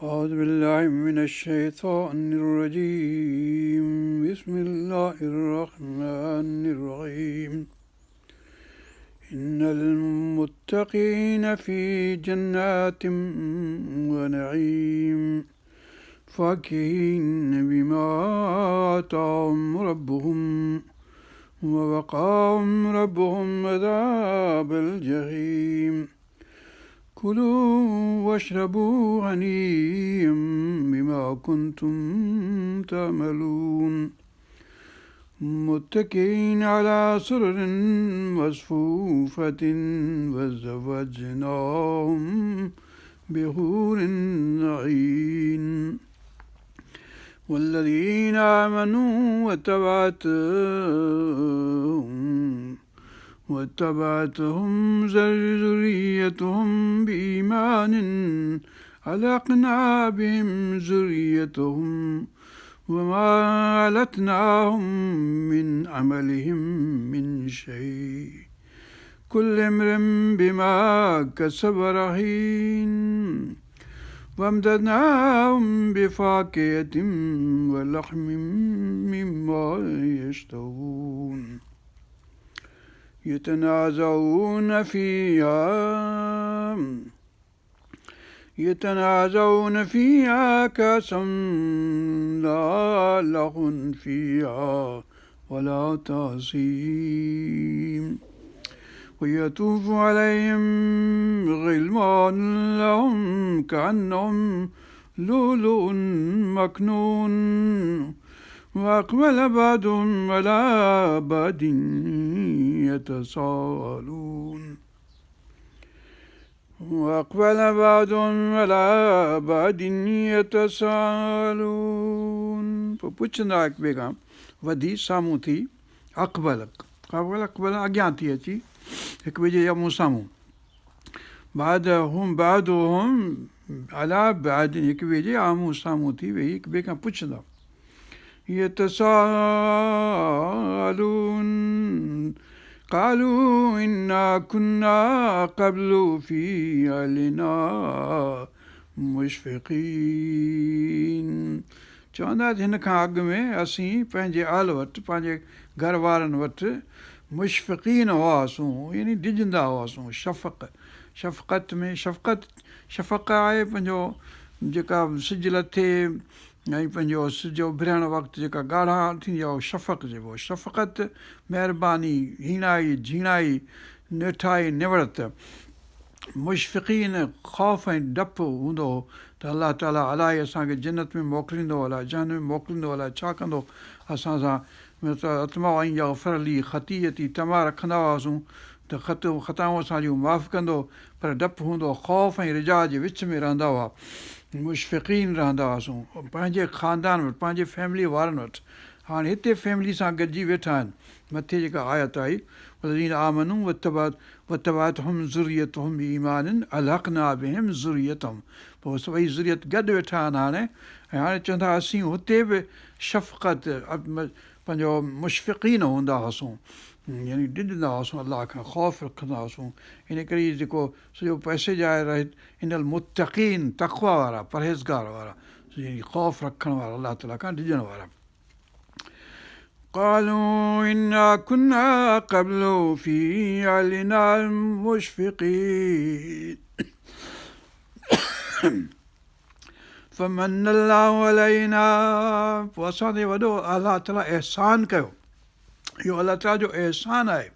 أعوذ بالله من الشيطان الرجيم بسم الله الرحمن الرحيم إن المتقين في جنات ونعيم فاكهين بما آتاهم ربهم ووقاهم ربهم عذاب الجحيم كلوا واشربوا هنيئا بما كنتم تعملون متكئين على سرر مصفوفة وزوجناهم بحور عين والذين آمنوا واتبعتهم ذريتهم بإيمان ألحقنا بهم ذريتهم وما ألتناهم من عملهم من شيء كل امرئ بما كسب رهين وامددناهم بفاكهة ولحم مما يشتهون يتنازعون فيها يتنازعون فيها كأسا لا لغو فيها ولا تأثيم ويطوف عليهم غلمان لهم كأنهم لؤلؤ مكنون وأقبل بعضهم على بعض يتساءلون وأقبل بعضهم على بعض يتساءلون पोइ पुछंदा हिक ॿिए खां वधी साम्हूं थी अक़बल अक़बल अक़बल अॻियां थी अची हिक ॿिए जे आम्हूं साम्हूं बाद हुम बाद हुम अला बाद हिक ॿिए जे आम्हूं साम्हूं थी वेही हिक ॿिए खां पुछंदा يتساءلون قالوا إنا كنا قبل في أهلنا مشفقين چوندا ته هن کان اڳ ۾ اسين پنهنجي اهل وٽ پنهنجي گهر وارن وٽ مشفقين هئاسون يعني ڊڄندا هئاسون شفق شفقت ۾ شفقت شفق آهي پنهنجو جيڪا سج لٿي ۽ پنهنجو سج اڀرڻ وقت جيڪا ڳاڙها ٿيندي آهي اهو شفق چئبو آهي. شفقت، مهرباني، هيڻائي، جهيڻائي، نهٺائي، نوڙت. مشفقين، خوف ۽ ڊپ هوندو هو ته الله تعاليٰ الائي اسان کي جنت ۾ موڪليندو الائي جهنم ۾ موڪليندو الائي ڇا ڪندو اسان سان اطمع ان يغفر لي خطيئتي طمع رکندا هئاسون ته خطائون اسان جون معاف ڪندو پر ڊپ هوندو هو، خوف ۽ رجا جي وچ ۾ رهندا هئا، مشفقين رهندا هئاسون، پنهنجي خاندان وٽ، پنهنجي فيملي وارن وٽ، هاڻي هتي فيملي سان گڏجي ويٺا آهن، مٿي جيڪا آيت آئي، والذين آمنوا واتبعتهم ذريتهم بايمان الحقنا بهم ذريتهم پوء سڀئي ذريت گڏ ويٺا آهن هاڻي ۽ هاڻي چون ٿا اسين هتي به شفقت پنهنجو مشفقين هوندا هئاسون يعني ڊڄندا هئاسون الله کان خوف رکندا هئاسون ان ڪري هي جيڪو سڄو پئسيج آهي ان المتقين تقويٰ وارا پرهيزگار وارا يعني خوف رکڻ وارا الله تعالي کان ڊڄڻ وارا قالوا انا كنا قبل في اهلنا مشفقين فمن الله علينا پوء اسان تي وڏو الله تعالي احسان ڪيو اهو الله تعالي جو احسان آهي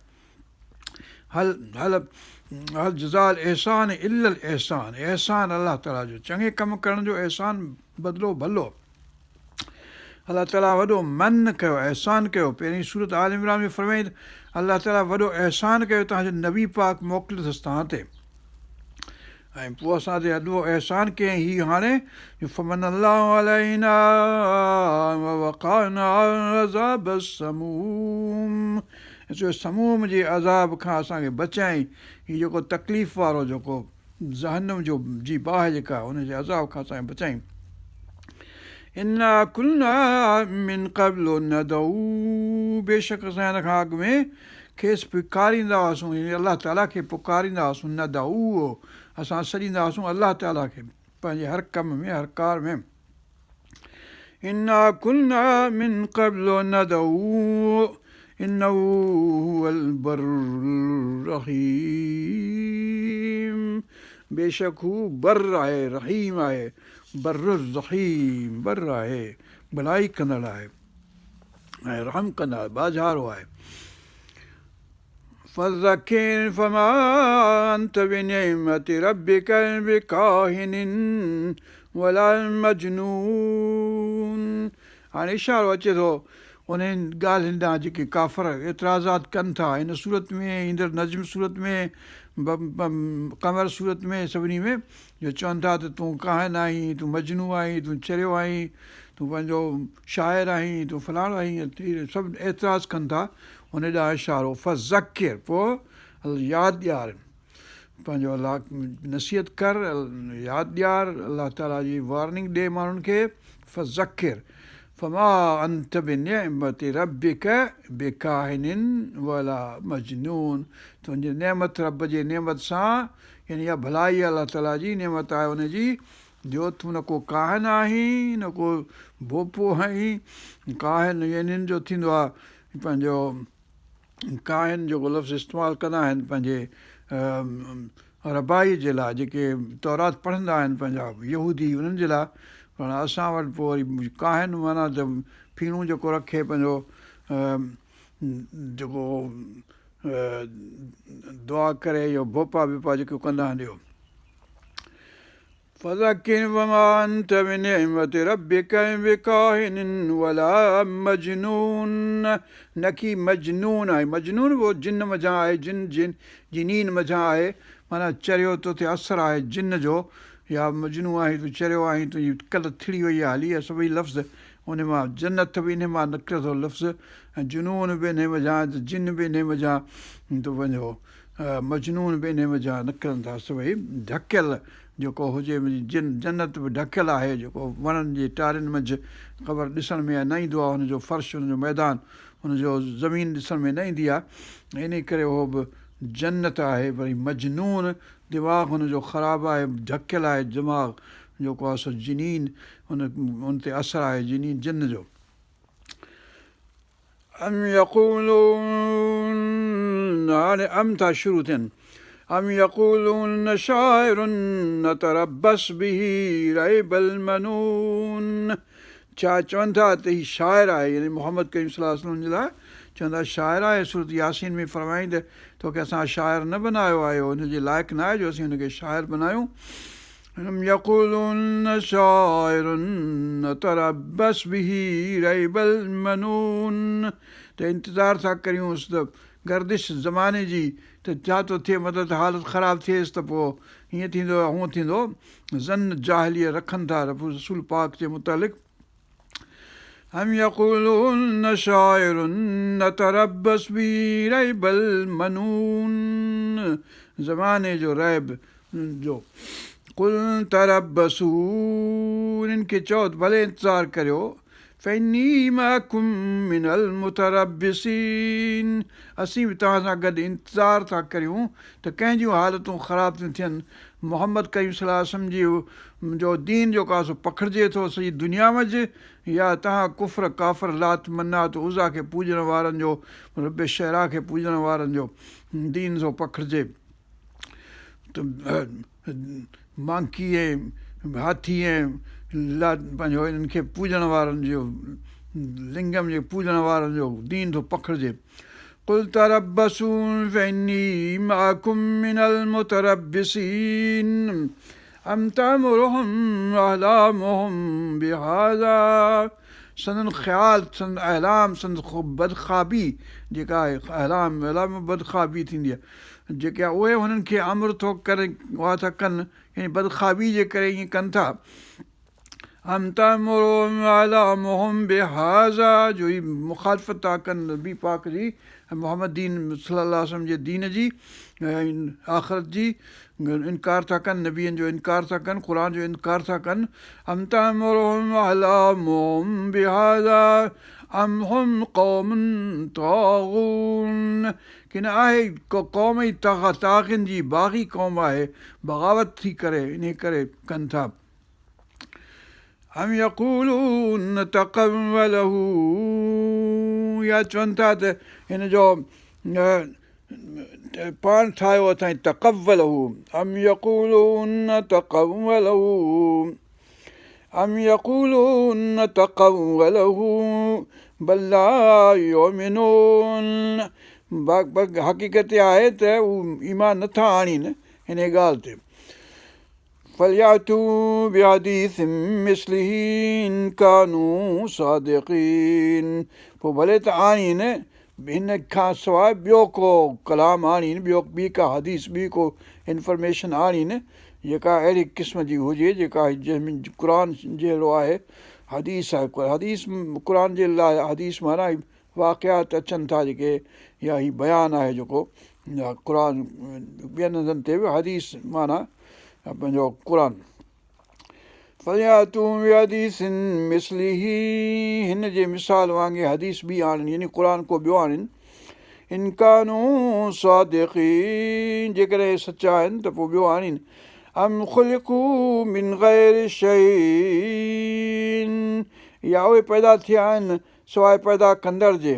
هل هل هل جزاء الاحسان الا الاحسان احسان الله تعالي جو چڱي ڪم ڪرڻ جو احسان بدلو ڀلو الله تعالي وڏو من ڪيو احسان ڪيو پهرين سورت آل عمران ۾ فرمائي الله تعالي وڏو احسان ڪيو توهان جو نبي پاڪ موڪليو اٿس توهان تي ۽ پوء اسان تي وڏو احسان ڪيائين هي هاڻي جو فمن الله علينا ووقانا عذاب السموم جو سموم جي عذاب کان اسان کي بچايائين هي جيڪو تڪليف وارو جيڪو جهنم جو جي باهه جيڪا ان جي عذاب کان اسان کي بچايائين انا ڪنا من قبل ندعوه بيشڪ اسان هن کان اڳ ۾ کيس پڪاريندا هئاسون يعني الله تعاليٰ کي پڪاريندا هئاسون ندعوه اسان سڏيندا هئاسون الله تعاليٰ کي. پنهنجي هر ڪم ۾ هر ڪار ۾. انا ڪنا من قبل ندعوه انه هو البر الرحيم بيشڪ هو بر آهي رحيم آهي بر الرحيم بر آهي ڀلائي ڪندڙ آهي ۽ رحم ڪندڙ آهي ٻاجهارو آهي. فذڪر فما انت بنعمت ربک بڪاهن ولا مجنون هاڻي اشارو اچي ٿو انهن ڳالهين ڏانهن جيڪي ڪافر اعتراضات ڪن ٿا هن سورت ۾ ايندڙ نجم سورت ۾ قمر سورت ۾ سڀني ۾ جو چون ٿا ته تون ڪاهن آهين تون مجنون آهين تون چريو آهين تون پنهنجو شاعر آهين تون فلاڻو آهين سڀ اعتراض ڪن ٿا ان ڏانهن اشارو، فذڪر، پوء ياد ڏيار، پنهنجو الله نصيحت ڪر، ياد ڏيار، الله تعاليٰ جي وارننگ ڏي ماڻهن کي، فذڪر، فما انت بنعمت ربک بڪاهن ولا مجنون، تنهنجي نعمت رب جي نعمت سان، يعني اها ڀلائي الله تعاليٰ جي نعمت آهي ان جي، جو تون نه ڪو ڪاهن آهين نه ڪو ڀوپو آهين، ڪاهن يعني جو ٿيندو آهي پنهنجو ڪاهن جيڪو لفظ استعمال ڪندا آهن پنهنجي ربائي جي لاء جيڪي تورات پڙهندا آهن پنهنجا يهودي انهن جي لاء پر اسان وٽ پوء وري ڪاهن معنيٰ ته ڦيڻو جيڪو رکي پنهنجو جيڪو دعا ڪري اهو ڀوپا ووپا جيڪو ڪندا آهن اهو فذڪر فما انت بنعمت ربک بڪاهن ولا مجنون نڪي مجنون آهين مجنون به جن منجهان آهي جن جن جنين منجهان آهي معنيٰ چريو تو تي اثر آهي جن جو يا مجنون آهين تون چريو آهين تنهنجي عقل ٿڙي وئي آهي هلي اهي سڀئي لفظ ان مان جنت به انهي مان نڪري ٿو لفظ ۽ جنون به انهي منجهان جن به انهي منجهان ته پنهنجو مجنون به انهي منجهان نڪرن ٿا سڀئي ڍڪيل جيڪو هجي جن جنت به ڍڪيل آهي جيڪو وڻن جي ٽارين منجهه قبر ڏسڻ ۾ نه ايندو آهي ان جو فرش ان جو ميدان ان جو زمين ڏسڻ ۾ نه ايندي آهي انهي ڪري اهو به جنت آهي وري مجنون دماغ هن جو خراب آهي ڍڪيل آهي دماغ جيڪو آهي سو جنين ان ان تي اثر آهي جنين جن جو. ام يقولون هاڻي ام ٿا شروع ٿين ام يقولون شاعر نتربص به ريب المنون ڇا چون ٿا ته هي شاعر آهي يعني محمد ڪريم صلي الله عليه وسلم جي لاء چون ٿا شاعر آهي سورت ياسين ۾ فرمائين ته توکي اسان شاعر نه بنايو آهي ان جي لائق نه آهي جو اسين هن کي شاعر بنايون ام يقولون شاعر نتربص به ريب المنون ته انتظار ٿا ڪريونس ته گردش زماني جي ته ڇا ٿو ٿئي مطلب ته حالت خراب ٿئيس ته پوء هيئن ٿيندو يا هونئن ٿيندو ظن جاهليء رکن ٿا رسول پاڪ جي متعلق. ام يقولون شاعر نتربص به ريب المنون زماني جو ريب جو قل تربصوا انهن کي چئو ته ڀلي انتظار ڪريو فاني معڪم من المتربصين اسين به توهان سان گڏ انتظار ٿا ڪريون ته ڪنهن جون حالتون خراب ٿيون ٿين محمد ڪريم صلي الله عليه وسلم جي جو دين جيڪو آهي سو پکڙجي ٿو سڄي دنيا منجهه يا توهان ڪفر ڪافر لات منات عزيٰ کي پوڄڻ وارن جو رب شعريٰ کي پوڄڻ وارن جو دين ٿو پکڙجي ته مانڪي ۽ هاٿي ۽ پنهنجو انهن کي پوڄڻ وارن جو لنگم جي پوڄڻ وارن جو دين ٿو پکڙجي. قل تربصوا فاني معڪم من المتربصين ام تامرهم احلامهم بهذا سندن خيال سندن احلام سندن بدخوابي جيڪا آهي احلام احلام بدخوابي ٿيندي آهي جيڪي اهي هنن کي امر ٿو ڪري اها ٿا ڪن يعني بدخوابي جي ڪري ائين ڪن ٿا ام تامرهم احلامهم بهذا جو هي مخالفت ٿا ڪن نبي پاڪ جي ۽ محمد دين صلي الله عليه وسلم جي دين جي ۽ آخرت جي انڪار ٿا ڪن نبين جو انڪار ٿا ڪن قرآن جو انڪار ٿا ڪن ام تامرهم احلامهم بهذا ام هم قوم طاغون ڪين آهي ڪو قوم ئي طاغين جي باغي قوم آهي بغاوت ٿي ڪري انهي ڪري ڪن ٿا. ام يقولون تقوله يا چون ٿا ته هن جو پاڻ ٺاهيو اٿائين تقوله ام يقولون تقوله ام يقولون تقوله بل لا يؤمنون حقيقت اها آهي ته هو ايمان نٿا آڻين هن ڳالهه تي. فلياتوا بحديث مثله ان ڪانوا صادقين پوء ڀلي ته آڻين هن کان سواء ٻيو ڪو ڪلام آڻين ٻيو ٻي ڪا حديث ٻي ڪو انفرميشن آڻين جيڪا اهڙي قسم جي هجي جيڪا جنهن ۾ قرآن جهڙو آهي حديث آهي حديث قرآن جي لاء حديث معنيٰ واقعات اچن ٿا جيڪي يا هي بيان آهي جيڪو قرآن ٻين هنڌن تي به حديث معنيٰ پنهنجو قرآن فلياتوا بحديث مثله هن جي مثال وانگي حديث ٻي آڻن يعني قرآن ڪو ٻيو آڻن ان ڪانوا صادقين جيڪڏهن سچا آهن ته پوء ٻيو آڻين ام خلقوا من غير شيء يا اهي پيدا ٿيا آهن سواء پيدا ڪندڙ جي،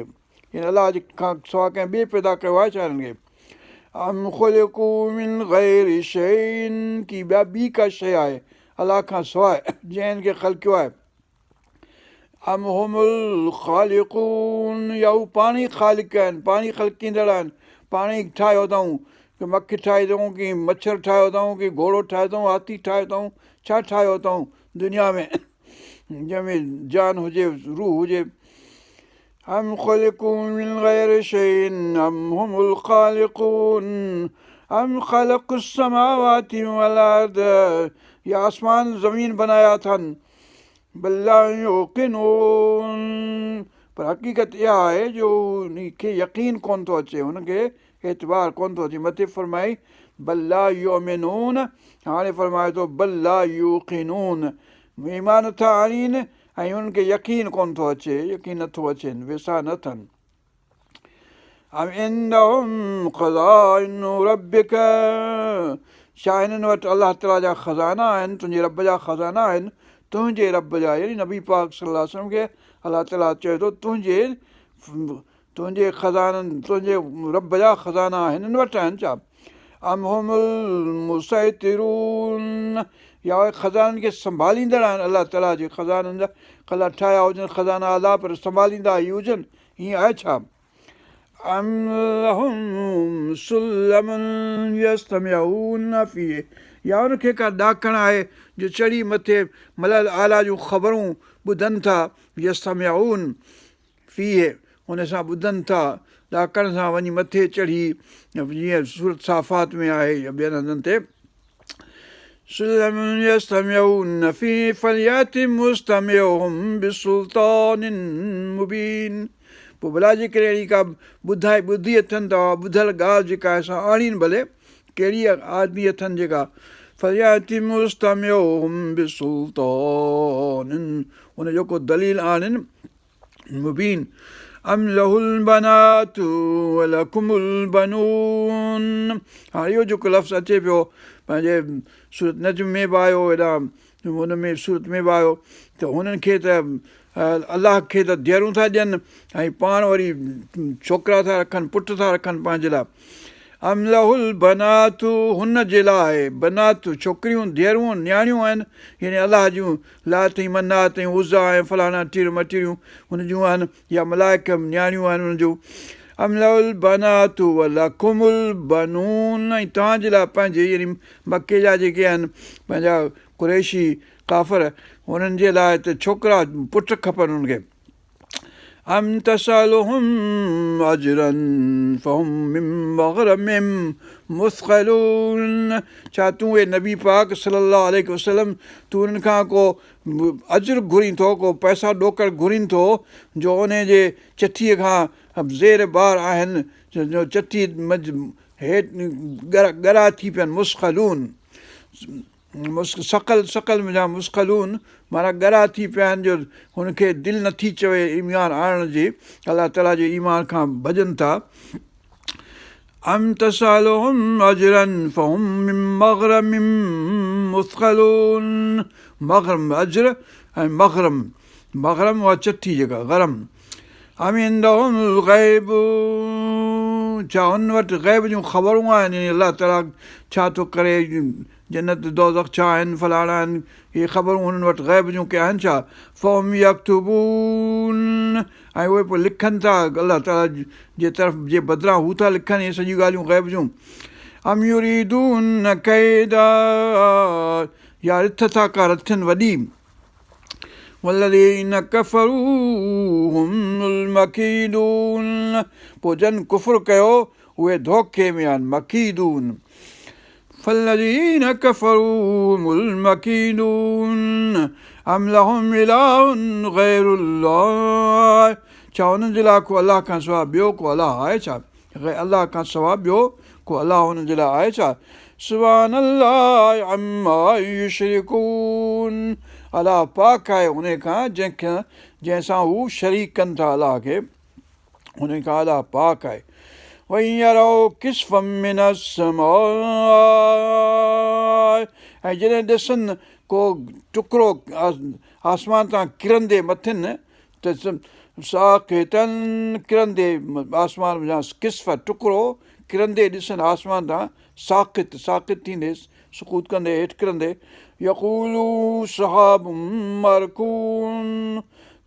يعني الله جي کان سواء ڪنهن ٻئي پيدا ڪيو آهي ڇا هنن کي؟ ام خلقوا من غير شيء ڪي ٻيا ٻي ڪا شيء آهي الله کان سواء جنهن هن کي خلقيو آهي؟ ام هم الخالقون يا هو پاڻ ئي خالق آهن پاڻ ئي خلقيندڙ آهن پاڻ ئي ٺاهيو اٿائون ڪي مک ٺاهي اٿئون ڪي مڇر ٺاهيو اٿئون ڪي گهوڙو ٺاهيو اٿئون هاٿي ٺاهيو اٿئون ڇا ٺاهيو اٿئون دنيا ۾ جنهن ۾ جان هجي، روح هجي. ام خلقوا من غير شيء ام هم الخالقون ام خلقوا السماوات والارض يا آسمان زمين بنايا اٿن بل لا يوقنون پر حقيقت اها آهي جو ان کي يقين ڪون ٿو اچي هن کي اعتبار ڪون ٿو اچي مٿي فرمائي بل لا يؤمنون هاڻي فرمائي ٿو بل لا يوقنون ايمان نٿا آڻين ۽ انهن کي يقين ڪونه ٿو اچي، يقين نٿو اچين، ويساهه نه اٿن. ام عندهم خزائن ربڪ ڇا هنن وٽ الله تعاليٰ جا خزانا آهن، تنهنجي رب جا خزانا آهن، تنهنجي رب جا يعني نبي پاڪ صلي الله عليه وسلم کي الله تعاليٰ چئي ٿو تنهنجي تنهنجي خزانن، تنهنجي رب جا خزانا هنن وٽ آهن ڇا؟ ام هم المصيطرون يا اهي خزانن کي سنڀاليندڙ آهن الله تعاليٰ جي خزانن جا الله ٺاهيا هجن خزانا الله پر سنڀاليندا هي هجن ائين آهي ڇا؟ ام لهم سلم يستمعون فيه يا ان کي ڪا ڏاڪڻ آهي جو چڙهي مٿي ملاء اعليٰ جون خبرون ٻڌن ٿا يستمعون فيه، ان سان ٻڌن ٿا، ڏاڪڻ سان وڃي مٿي چڙهي، جيئن سورت صافات ۾ آهي يا ٻين هنڌن تي، سلم يستمعون فيه فليات مستمعهم بسلطان مبين پوء ڀلا جيڪڏهن اهڙي ڪا ٻڌائي ٻڌي اٿن ته اها ٻڌل ڳالهه جيڪا آهي سا آڻين ڀلي ڪهڙي آندي اٿن جيڪا فليات مستمعهم بسلطان ان جو ڪو دليل آڻين مبين ام له البنات ولڪم البنون هاڻي اهو جيڪو لفظ اچي پيو پنهنجي سورت نجم ۾ به آيو هيڏانهن هن ۾ سورت ۾ به آيو ته هنن کي ته الله کي ته ڌيئرون ٿا ڏين ۽ پاڻ وري ڇوڪرا ٿا رکن پٽ ٿا رکن پنهنجي لاء ام له البنات هن جي لاء بنات ڇوڪريون ڌيئرون نياڻيون آهن يعني الله جون لات ۽ منات ۽ عزيٰ ۽ فلاڻا ٽير مٽيريون هن جون آهن يا ملائڪ نياڻيون آهن انهن جون ام له البنات ولڪم البنون ۽ توهان جي لاء پنهنجي يعني مڪي جا جيڪي آهن پنهنجا قريشي ڪافر انهن جي لاء ته ڇوڪرا پٽ کپن انهن کي ام تسألهم اجرا فهم من مغرم مثقلون ڇا تون اي نبي پاڪ صلي الله عليه وسلم تون انهن کان ڪو اجر گهرين ٿو ڪو پئسا ڏوڪڙ گهرين ٿو جو انهي جي چٺيء کان زير بار آهن جو چٺي منجهه هيٺ ڳرا ٿي پيا آهن مثقلون ثقل ثقل منجهان مثقلون معنيٰ ڳرا ٿي پيا آهن جو هن کي دل نٿي چوي ايمان آڻڻ جي الله تعاليٰ جي ايمان کان ڀڄن ٿا ام تسالهم اجرا فهم من مغرم مثقلون مغرم اجر ۽ مغرم مغرم اها چٺي جيڪا غرم ام عندهم الغيب ڇا انهن وٽ غيب جون خبرون آهن يعني الله تعاليٰ ڇا ٿو ڪري جنت دوزخ ڇا آهن فلاڻا آهن اهي خبرون انهن وٽ غيب جون ڪي آهن ڇا فهم يڪتبون ۽ اهي پوء لکن ٿا الله تعاليٰ جي طرف جي بدران هو ٿا لکن اهي سڄيون ڳالهيون غيب جون ام يريدون ڪيدا يا رٿ ٿا ڪا رٿن وڏي والذين ڪفروا هم المڪيدون پوء جن ڪفر ڪيو اهي ڌوڪي ۾ آهن مڪيدون فالذين ڪفروا هم المڪيدون ام لهم اله غير الله ڇا انهن جي لاء ڪو الله کان سواء ٻيو ڪو الله آهي ڇا الله کان سواء ٻيو ڪو الله انهن جي لاء آهي ڇا سبحان الله عما يشرڪون الله پاڪ آهي ان کان جنهن کان جنهن سان هو شريڪ ڪن ٿا الله کي ان کان الله پاڪ آهي وان يروا ڪسفا من السماء ۽ جڏهن ڏسن ڪو ٽڪرو آسمان تان ڪرندي مٿن ته ساقطا ڪرندي آسمان منجهان ڪسف ٽڪرو ڪرندي ڏسن آسمان تان ساقط ساقط ٿيندي سقوط ڪندي هيٺ ڪرندي يقولوا سحاب مرڪوم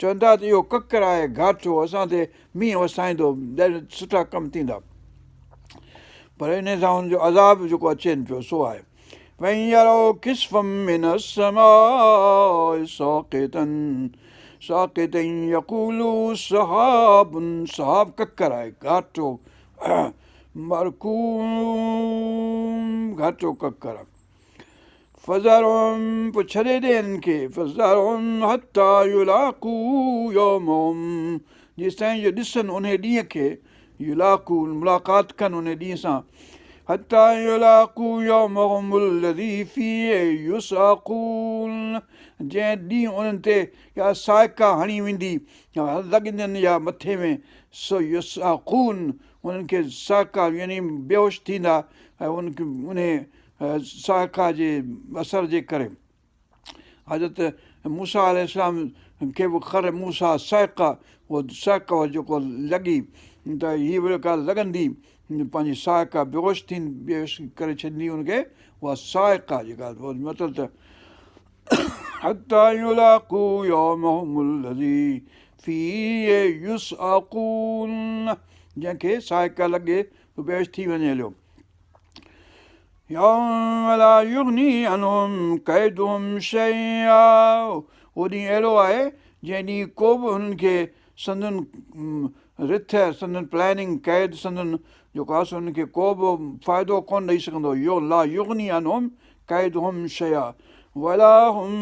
چون ٿا ته اهو ڪڪر آهي گهاٽو اسان تي مينهن وسائيندو ڏاڍا سٺا ڪم ٿيندا پر ان سان ان جو عذاب جيڪو اچين پيو سو آهي وان يروا ڪسفا من السماء ساقطا ساقطا يقولوا سحاب سحاب ڪڪر آهي گهاٽو مرڪوم گهاٽو ڪڪر فذرهم پوء ڇڏي ڏي انهن کي فذرهم حتي يلاقوا يومهم جيستائين جو ڏسن انهي ڏينهن کي يلاقوا ملاقات ڪن انهي ڏينهن سان حتي يلاقوا يومهم الذي فيه يصعقون جنهن ڏينهن انهن تي اها صاعقه هڻي ويندي لڳندين يا مٿي ۾ سو يصعقون انهن کي صاعقه يعني بيهوش ٿيندا ۽ انهي صاعقه جي اثر جي ڪري حضرت موسيٰ عليه السلام کي به خر موسيٰ صعقا اهو صعقه جيڪو لڳي ته هي به جيڪا لڳندي پنهنجي صاعقه بيهوش ٿي بيهوش ڪري ڇڏيندي ان کي اها صاعقه جيڪا مطلب ته حتي يلاقوا يومهم الذي فيه يصعقون جنهن کي صاعقه لڳي بيهوش ٿي وڃي هليو يوم لا يغني عنهم ڪيدهم شيئا اهو ڏينهن اهڙو آهي جنهن ڏينهن ڪو به هنن کي سندن رٿ سندن پلاننگ ڪيد سندن جيڪو آهي سو هنن کي ڪو به فائدو ڪونه ڏئي سگهندو يو لا يغني عنهم ڪيدهم شيئا ولا هم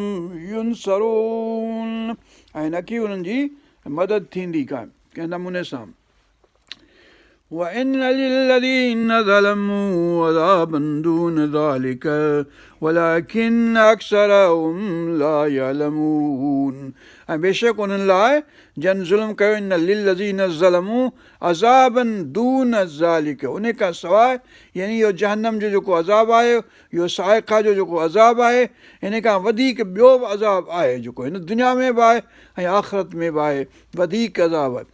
ينصرون ۽ نه ڪي انهن جي مدد ٿيندي ڪا ڪنهن نموني سان وان للذين ظلموا عذابا دون ذلك ولڪن اڪثرهم لا يعلمون ۽ بيشڪ انهن لاء جن ظلم ڪيو ان للذين ظلموا عذابا دون ذلك ان کان سواء يعني اهو جهنم جو جيڪو عذاب آهي اهو صاعقه جو جيڪو عذاب آهي ان کان وڌيڪ ٻيو به عذاب آهي جيڪو هن دنيا ۾ به آهي ۽ آخرت ۾ به آهي وڌيڪ عذاب آهي.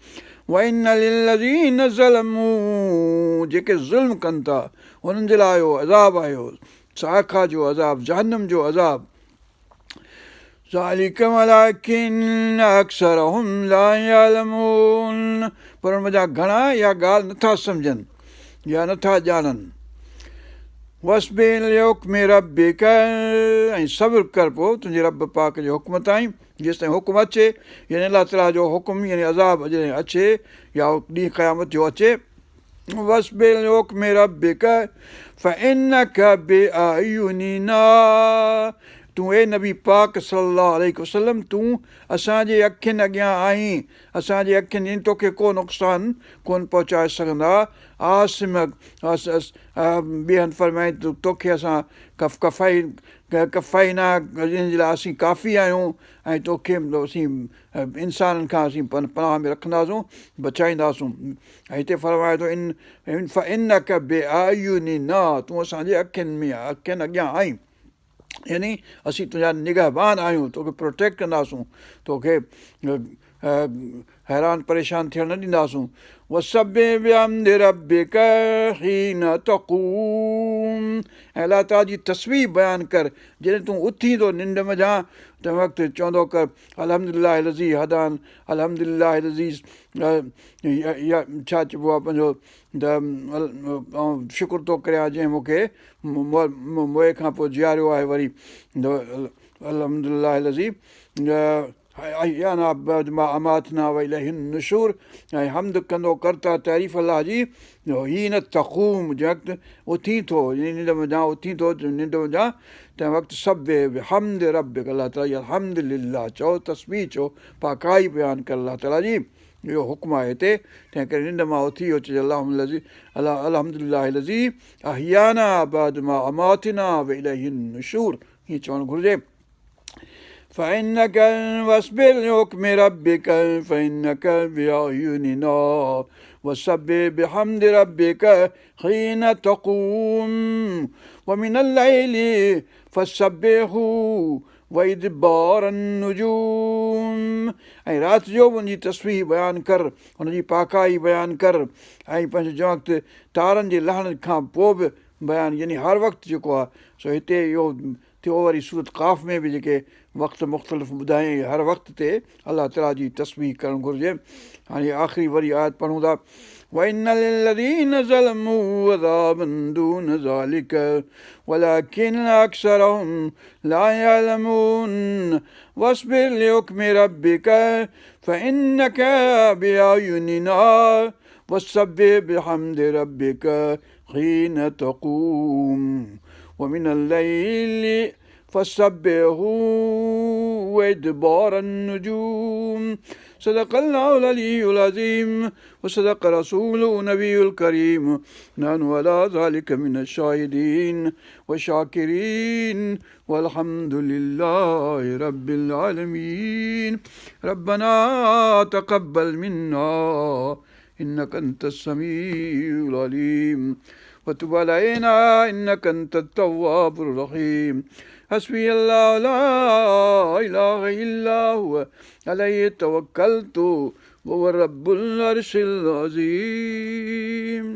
وان للذين ظلموا جيڪي ظلم ڪن ٿا انهن جي لاء اهو عذاب آهي اهو صاعقه جو عذاب جهنم جو عذاب ذلڪ ولڪن اڪثرهم لا يعلمون پر ان منجهان گهڻا اها ڳالهه نٿا سمجهن يا نٿا ڄاڻن واصبر لحڪم ربڪ ۽ صبر ڪر پوء تنهنجي رب پاڪ جي حڪم تائين جيستائين حڪم اچي يعني الله تعاليٰ جو حڪم يعني عذاب جڏهن اچي يا ڏينهن قيامت جو اچي واصبر لحڪم ربڪ فانڪ باعيننا تون اي نبي پاڪ صلي الله عليه وسلم تون اسان جي اکين اڳيان آهين اسان جي اکين يعني توکي ڪو نقصان ڪون پهچائي سگهندا عاصم ٻئي هنڌ فرمائي توکي اسان ڪف ڪفائي ڪفيناڪ ان جي لاء اسين ڪافي آهيون ۽ توکي اسين انسانن کان اسين پناهه ۾ رکنداسون بچائينداسون ۽ هتي فرمائي ٿو ان فانڪ باعيننا تون اسان جي اکين ۾ اکين اڳيان آهين. يعني اسين تنهنجا نگهبان آهيون، توکي پروٽيڪٽ ڪنداسون، توکي حيران پريشان ٿيڻ نه ڏينداسون. وسبح بحمد ربک حين تقوم ۽ الله تعاليٰ جي تسبيح بيان ڪر جڏهن تون اٿين ٿو ننڊ منجهان تنهن وقت چوندو ڪر الحمد لله الذي هدان الحمد لله الذي ڇا چئبو آهي پنهنجو ته آئون شڪر ٿو ڪريان جنهن مون کي موئي کان پوء جياريو آهي وري الحمد لله الذي احيانا بعد ما اماتنا واليه النشور ۽ حمد ڪندو ڪر ته تعريف الله جي حين تقوم جنهن وقت اٿين ٿو يعني ننڊ منجهان اٿين ٿو ننڊ منجهان تنهن وقت سبح بحمد ربڪ الله تعالي الحمد لله چئو تسبيح چئو پاڪائي بيان ڪر الله تعالي جي اهو حڪم آهي هتي، تنهن ڪري ننڊ مان اٿي اهو چئجي اللهم الذي الحمد لله الذي احيانا بعد ما اماتنا واليه النشور ائين چوڻ گهرجي. فإنك واصبر لحڪم ربك فإنك بأعيننا وسبح بحمد ربك حين تقوم ومن الليل فسبحه وادبار النجوم ۽ رات جو به ان جي تسبيح بيان ڪر، ان جي پاڪائي بيان ڪر ۽ پنهنجو جنهن وقت تارن جي لهڻ کان پوء به بيان يعني هر وقت جيڪو آهي سو هتي اهو ٿيو وري سورت قاف ۾ به جيڪي وقت مختلف ٻڌايائين هر وقت تي الله تعالي جي تسبيح ڪرڻ گهرجي هاڻي آخري وري آيت پڙهون ٿا وان للذين ظلموا عذابا دون ذلڪ ولڪن اڪثرهم لا يعلمون واصبر لحڪم ربڪ فانڪ باعيننا وسبح بحمد ربڪ حين تقوم ومن الليل فسبحه وادبار النجوم صدق الله العلي العظيم وصدق رسوله النبي الكريم نحن على ذلك من الشاهدين والشاكرين والحمد لله رب العالمين ربنا تقبل منا إنك أنت السميع العليم وتب علينا إنك أنت التواب الرحيم حسبي الله لا إله إلا هو عليه توكلت وهو رب العرش العظيم.